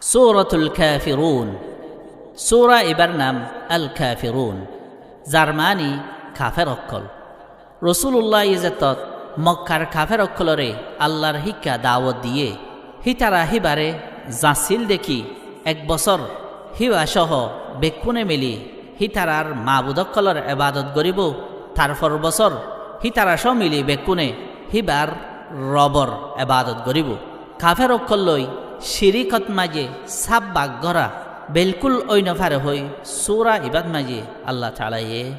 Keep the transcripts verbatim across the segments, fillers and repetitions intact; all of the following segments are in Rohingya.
Suratul Kafirun. Sura ibar nam Al-Kafirun, zar maáni kafer ókkol. Rosulullái zettót Mokkar kafer ókkolóre Allar híkka dawot diyé, hítara híbare zañsíl dekí ek bosór híba cóho bekkúne mili hítarar mabud ókkolór ebadot goríbou, tarfor bosór hítara có mili bekkúne híbar robor ebadot goríbou. Kafer ókkollói cirikot maze sáb bak gorá belkúl ói nofare hoi sura ibat maze Allah taalaye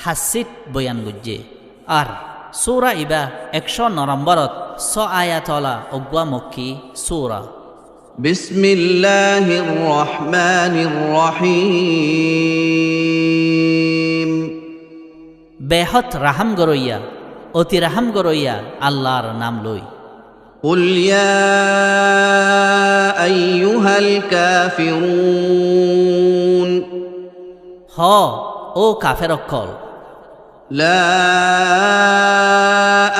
hassít boyan goijjé. Ar sura iba ek có no romborot só ayat ola uggúa Mokki sura. بسم الله الرحمن الرحيم. Behód rahám goróiya, oti rahám goróiya Allar nam loi. قل يا أيها الكافرون. Hoó, óu kafer ókkol. لا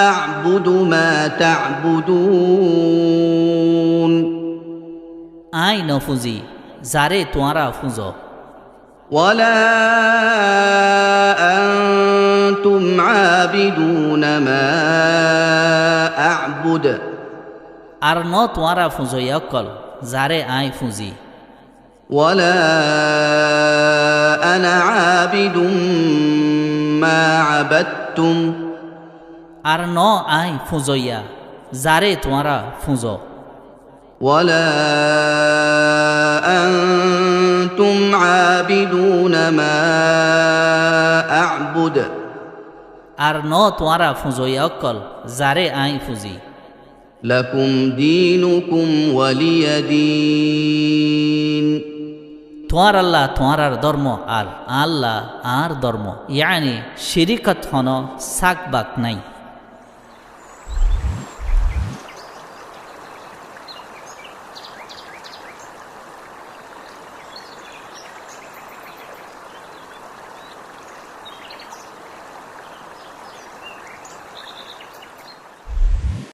أعبد ما تعبدون. Aññí no fuñzi, zare tuáñra fuñzo. ولا أنتم عابدون ما أعبد. Ar no tuáñra fuñzoiya ókkol, zare aññí fuñzi. ولا أنا عابد ما عبدتم. Ar no aññí fuñzoiya, zare tuáñra fuñzo. ولا أنتم عابدون ما أعبد. Ar no tuáñra fuñzoiya ókkol, zare aññí fuñzi. لكم دينكم ولي دين. Tuáñralla tuáñrar dórmo ar añálla añár dórmo, yáni cirikot honó sák bak nái.